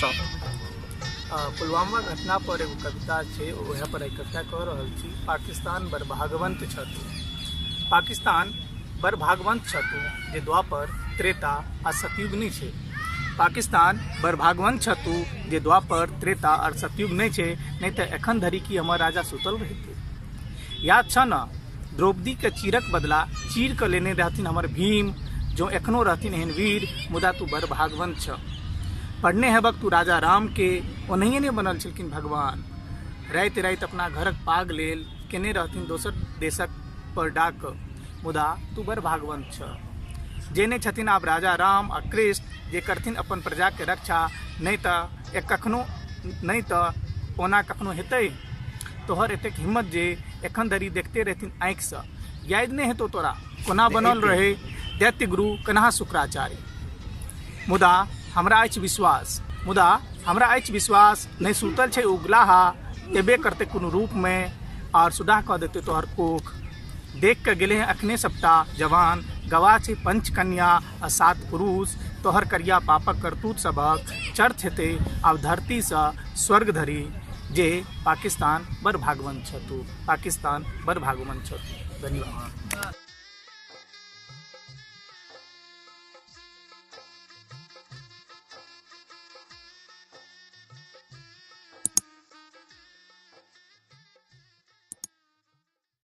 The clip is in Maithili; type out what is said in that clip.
स्टॉप। पुलवामा घटना पर एगो कविता छै, उएह पर एहि कविता कऽ रहल छी। पाकिस्तान बड़ भागवंत छथु, पाकिस्तान बड़ भागवंत छथु जे द्वापर, त्रेता आ सतयुग नहि छै। पाकिस्तान बड़ भागवंत छथु जे द्वापर, त्रेता आर सतयुग नहि छै, नहि तऽ एखन धरि की हमर राजा सुतल रहितै? याद छह ने, द्रौपदीके चीरक बदला चीर कऽ लेने रहथिन हमर भीम, जँ एखनो रहथिन एहन वीर, मुदा तू बड़ भागवंत छह। पढ़ने हेबक तू राजा रामके, ओनाहिए नहि बनल छलखिन भगवान। राति राति अपना घरक पाग लेल केने रहथिन दोसर देशक पर डाक, मुदा तू बड़ भागवंत छह। जे नहि छथिन आब राजा राम आ कृष्ण, जे करथिन अपन प्रजाके रक्षा, नहि तऽ एक कखनो नहि तऽ ओना कखनो हेतै? तोहर एतेक हिम्मत जे एखन धरि देखते रहथिन आँखिसँ, याद नहि हेतौ तोरा कोना बनल रहै दैत्य गुरु कन्हा शुक्राचार्य। मुदा हमरा अछि विश्वास, मुदा हमरा अछि विश्वास, नहि सुतल छै उगलाहा, एबे करतै कोनो रूपमे आओर सुडाह कऽ देतै तोहर कोख। देख कऽ गेलै हँ अखने सबटा जवान, गवाह छै पंचकन्या आ सात पुरुष, तोहर करिया पापक करतूत सभक चर्च हेतै आब धरतीसँ स्वर्ग धरि, जे पाकिस्तान बड़ भागवंत छथु, पाकिस्तान बड़ भागवंत छथु। धन्यवाद।